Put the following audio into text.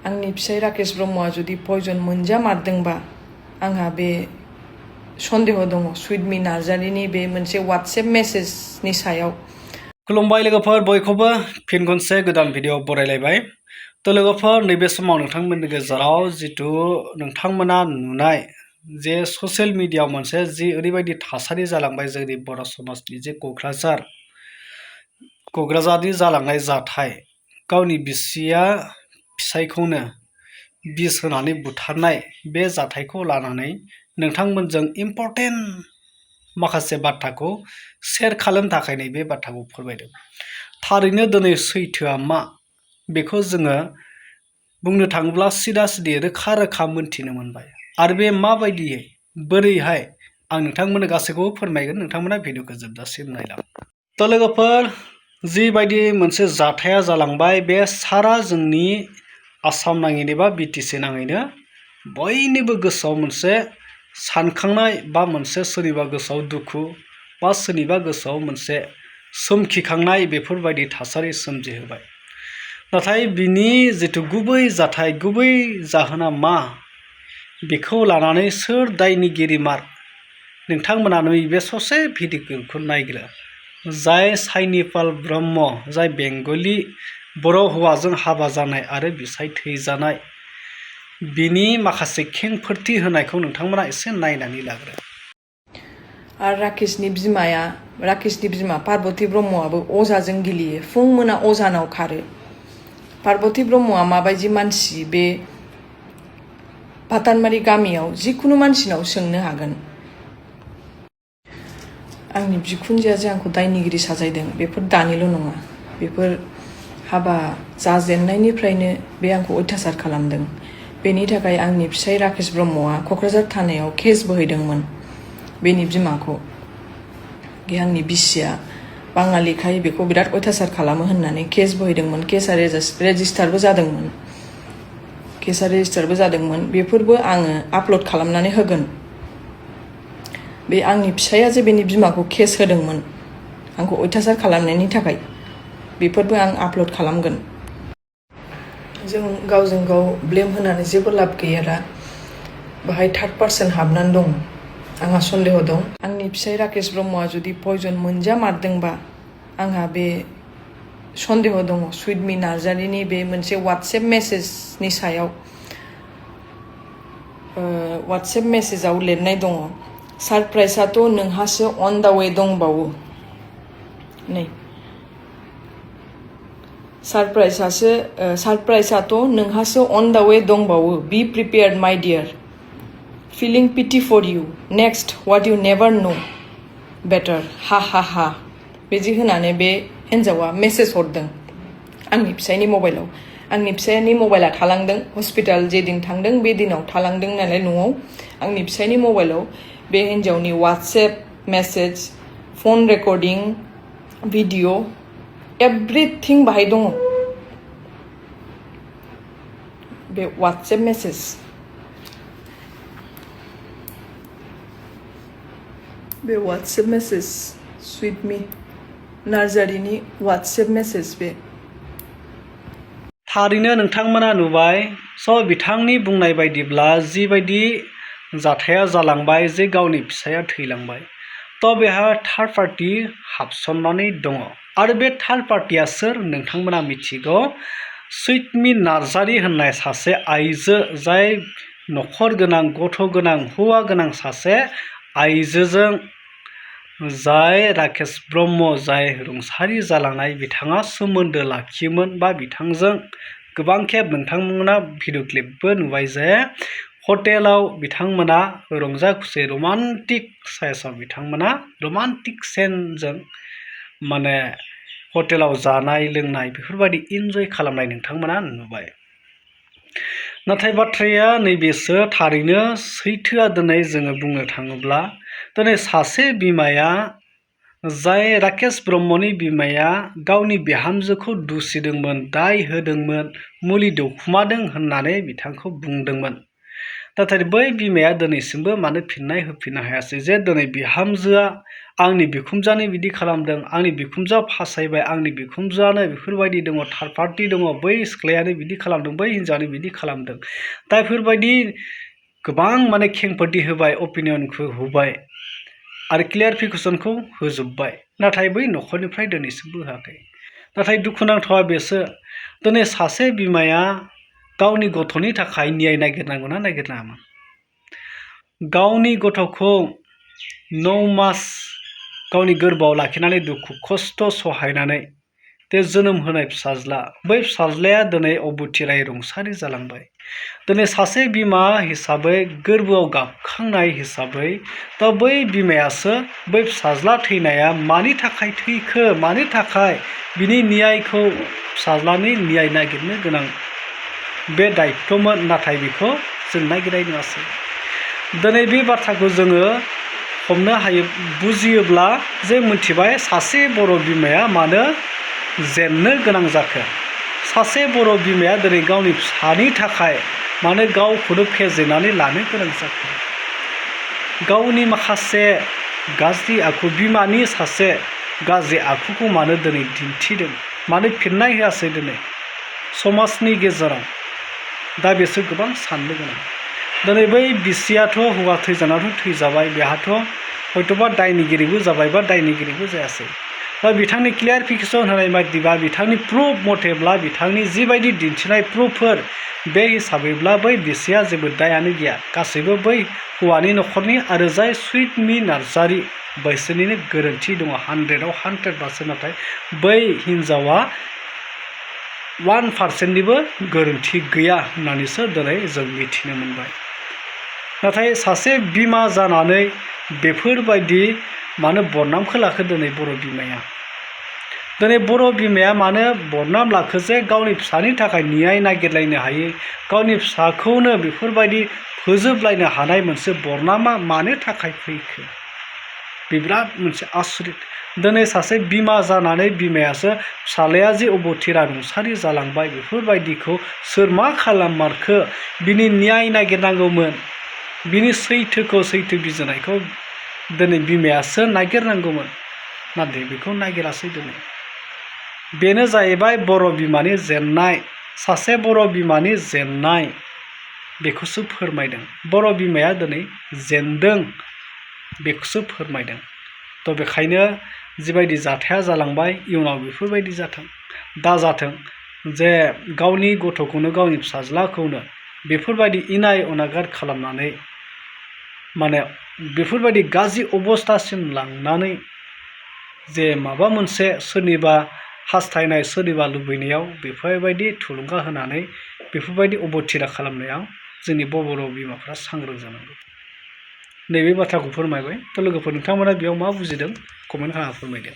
आंनि फिसाय राकेश ब्रह्मआ जुदि पयजन मोनजामारदोंबा आंहा बे सन्देह दङ सुइटमि नार्जारिनि बे मोनसे वाट्सएप मेसेजनि सायाव। खुलुमबाय लोगोफोर, बयखौबो फिन खनसे गोदान भिडिअ बरायलायबाय। तो लोगोफोर, नैबे समाव नोंथांमोननि गेजेराव जितु नोंथांमोना नुनाय जे ससियेल मिडियायाव मोनसे जि ओरैबायदि थासारि जालांबाय जोंनि बर' समाजनि जे क'क्राझारनि जालांनाय जाथाय, गावनि बिसिया फिसायखौनो बिस होनानै बुथारनाय बे जाथायखौ लानानै नोंथांमोनजों इम्परटेन्ट माखासे बाथ्राखौ शेयार खालामनो थाखाय नैबे बाथ्राखौ फोरमायदों। थारैनो दिनै सैथोआ मा बेखौ जोङो बुंनो थाङोब्ला सिदा सिदि रोखा रोखा मोनथिनो मोनबाय। आरो बे माबायदियै बोरैहाय आं नोंथांमोननो गासैखौबो फोरमायगोन, नोंथांमोना भिडिअखौ जोबजासिम नायलां। तो लोगोफोर, जिबायदि मोनसे जाथाया जालांबाय बे सारा जोंनि आसाम नाङैनो बा बिटिसि नाङैनो बयनिबो गोसोआव मोनसे सानखांनाय बा मोनसे सोरनिबा गोसोआव दुखु बा सोरनिबा गोसोआव मोनसे सोमखिखांनाय बेफोरबायदि थासारि सोमजिहोबाय। नाथाय बिनि जिथु गुबै जाथाय, गुबै जाहोना मा बेखौ लानानै सोर दायनिगिरिमार नोंथांमोना नैबे ससे भिडिअखौ नायग्रो। जाय साइनिपाल ब्रह्म, जाय बेंगलि बर' हौवाजों हाबा जानाय आरो बिसाय थैजानाय, बिनि माखासे खेंफोरथि होनायखौ नोंथांमोना एसे नायनानै लाग्रो। आरो राकेशनि बिमा पार्बती ब्रह्मआबो अजाजों गेलेयो, फुं मोना अजानाव खारो। पार्बती ब्रह्मआ माबायदि मानसि बे भातानबारि गामियाव जिखुनु मानसिनाव सोंनो हागोन। आंनि बिखुनजोआ जे आंखौ दायनिगिरि साजायदों बेफोर दानिल' नङा, बेफोर हाबा जाजेननायनिफ्रायनो बे आंखौ अयथासार खालामदों। बेनि थाखाय आंनि फिसाय राकेश ब्रह्मआ क'क्राझार थानायाव केस बोहैदोंमोन। बेनि बिमाखौ आंनि बिसिया बाङालिखाय बेखौ बिराद अयथासार खालामो होननानै केस बोहैदोंमोन। केसा रेजिस्टारबो जादोंमोन। बेफोरबो आङो आपल'ड खालामनानै होगोन। बे आंनि फिसाया जे बेनि बिमाखौ केस होदोंमोन आंखौ अयथासार खालामनायनि थाखाय, बेफोरबो आं आपल'ड खालामगोन। जों गावजों गाव ब्लेम होनानै जेबो लाब गैया। दा बाहाय थार्ड पार्सन हाबनानै दं। आंहा सन्देह दं आंनि फिसाय राकेश ब्रह्मआ जुदि पयजन मोनजामारदोंबा आंहा बे सन्देह दङ सुइटमि नार्जारिनि बे मोनसे वाट्सएप मेसेजनि सायाव। वाट्सएप मेसेजाव लिरनाय दङ, सारप्राइजआथ' नोंहासो अन दा वे दंबावो। नै सारप्राइजआथ' नोंहासो अन दा वे दंबावो। Be prepared my dear, feeling pity for you, next what you never know better, हा हा हा। बिदि होनानै बे हिन्जावा मेसेज हरदों आंनि फिसायनि मबाइलाव। आंनि फिसायनि मबाइला थालांदों, हस्पिटाल जे दिन थांदों बे दिनाव थालांदों नालाय न'आव। आंनि फिसायनि मबाइलाव बे हिन्जावनि WhatsApp message, phone recording, video, everything बाहाय दङ। बे वाट्सएप मेसेज, सुइटमि नार्जारिनि वाट्सएप मेसेज। बे थारैनो नोंथांमोना नुबाय। स' बिथांनि बुंनाय बायदिब्ला जिबायदि जाथाया जालांबाय, जे गावनि फिसाया थैलांबाय, थ' बेहा थार्ड पार्टि हाबसननानै दङ। आरो बे थार्ड पार्टिया सोर नोंथांमोना मिथिगौ। सुइटमि नार्जारि होननाय सासे आइजो, जाय न'खर गोनां, गथ' गोनां, हौवा गोनां सासे आइजोजों जाय राकेश ब्रह्म, जाय रुंसारि जालांनाय, बिथाङा सोमोन्दो लाखियोमोन बा बिथांजों गोबां खेब नोंथांमोना भिडिअ क्लिपबो नुबाय जे हटेलाव बिथांमोना रंजा खुसि रमान्टिक साइजआव बिथांमोना रमान्टिक सेनजों माने हटेलाव जानाय लोंनाय बेफोरबायदि इन्जय खालामनाय नोंथांमोना नुबाय। नाथाय बाथ्राया नैबेसो, थारैनो सैथोआ दिनै जोङो बुंनो थाङोब्ला दिनै सासे बिमाया, जाय राकेश ब्रह्मनि बिमाया गावनि बिहामजोखौ दुसिदोंमोन, दाय होदोंमोन, मुलि दौखुमादों होननानै बिथांखौ बुंदोंमोन। नाथाय बै बिमाया दिनैसिमबो मानो फिननाय होफिननो हायासै जे दिनै बिहामजोआ आंनि बिखुनजोआनो बिदि खालामदों, आंनि बिखुनजोआ फासायबाय, आंनि बिखुनजोआनो बेफोरबायदि दङ, थार्ड पार्टि दङ, बै सिख्लायानो बिदि खालामदों, बै हिन्जावानो बिदि खालामदों। दा बेफोरबायदि गोबां माने खेंफोरथि होबाय, अपिनियनखौ होबाय आरो क्लियारिफिकेसनखौ होजोब्बाय, नाथाय बै न'खरनिफ्राय दिनैसिमबो होआखै। नाथाय दुखुनांथावा बेसो, दिनै सासे बिमाया गावनि गथ'नि थाखाय न्याय नागिरनांगौना नागिरनाङामोन? गावनि गथ'खौ 9 मास गावनि गोरबोआव लाखिनानै दुखु खस्थ' सहायनानै जोनोम होनाय फिसाज्ला, बै फिसाज्लाया दिनै अबथिरायै रुंसारि जालांबाय। दिनै सासे बिमा हिसाबै गोरबोआव गाबखांनाय हिसाबै दा बै बिमायासो बै फिसाज्ला थैनाया मानि थाखाय थैखो, मानि थाखाय बिनि न्यायखौ फिसाज्लानि न्याय नागिरनो गोनां बे दायित्वमोन, नाथाय बेखौ जों नागिरनाय नङासै। दिनै बे बाथ्राखौ जोङो हमनो हायो, बुजियोब्ला जे मिथिबाय सासे बर' बिमाया मानो जेननो गोनां जाखो। सासे बर' बिमाया दिनै गावनि फिसानि थाखाय मानो गावखौनो फेजेननानै लानो गोनां जाखो। गावनि माखासे गाज्रि आखु, बिमानि सासे गाज्रि आखुखौ मानो दिनै दिन्थिदों, मानो फिननाय होआसै दिनै समाजनि गेजेराव। दा बेसो गोबां साननो गोनां। दिनै बै बिसियाथ' हौवा थैजानाथ' थैजाबाय, बेहाथ' हयथ'बा दायनिगिरिबो जाबाय बा दायनिगिरिबो जायासै। दा बिथांनि क्लियारिफिकेसन होनाय बायदिबा, बिथांनि प्रुफ मथेब्ला, बिथांनि जिबायदि दिन्थिनाय प्रुफफोर, बे हिसाबैब्ला बै बिसिया जेबो दायानो गैया। गासैबो बै हौवानि न'खरनि आरो जाय सुइटमि नार्जारि बैसोरनिनो गोरोन्थि दङ 100आव 100%। नाथाय बै हिन्जावा 1%निबो गोरोन्थि गैया होननानैसो दिनै जों मिथिनो मोनबाय। नाथाय सासे बिमा जानानै बेफोरबायदि मानो बदनामखौ लाखो दिनै बर' बिमाया? दिनै बर' बिमाया मानो बदनाम लाखो जे गावनि फिसानि थाखाय न्याय नागिरलायनो हायै, गावनि फिसाखौनो बेफोरबायदि फोजोबलायनो हानाय मोनसे बदनामा मानो थाखाय फैखो? बे बिराद मोनसे आसरित। दिनै सासे बिमा जानानै बिमायासो फिसाज्लाया जे अबथिरा रुंसारि जालांबाय, बेफोरबायदिखौ सोर मा खालाममारखो बिनि न्याय नागिरनांगौमोन, बिनि सैथो बिजिरनायखौ दिनै बिमायासो नागिरनांगौमोन, नाथाय बेखौ नागिरासै दिनै। बेनो जाहैबाय बर' बिमानि जेननाय, सासे बर' बिमानि जेननाय, बेखौसो फोरमायदों। बर' बिमाया दिनै जेनदों, बेखौसो फोरमायदों। थ' बेखायनो जिबायदि जाथाया जालांबाय, इयुनाव बेफोरबायदि दाजाथों जे गावनि गथ'खौनो, गावनि फिसाज्लाखौनो बेफोरबायदि इनाय अनागार खालामनानै माने बेफोरबायदि गाज्रि अबस्थासिम लांनानै जे माबा मोनसे सोरनिबा हास्थायनाय, सोरनिबा लुबैनायाव बेफोरबायदि थुलुंगा होनानै बेफोरबायदि अबथिरा खालामनायाव जोंनि बर' बिमाफ्रा सांग्रां जानांगौ। नैबे बाथ्राखौ फोरमायबाय। थ' लोगोफोर, नोंथांमोना बेयाव मा बुजिदों कमेन्ट खालामना फोरमायदो।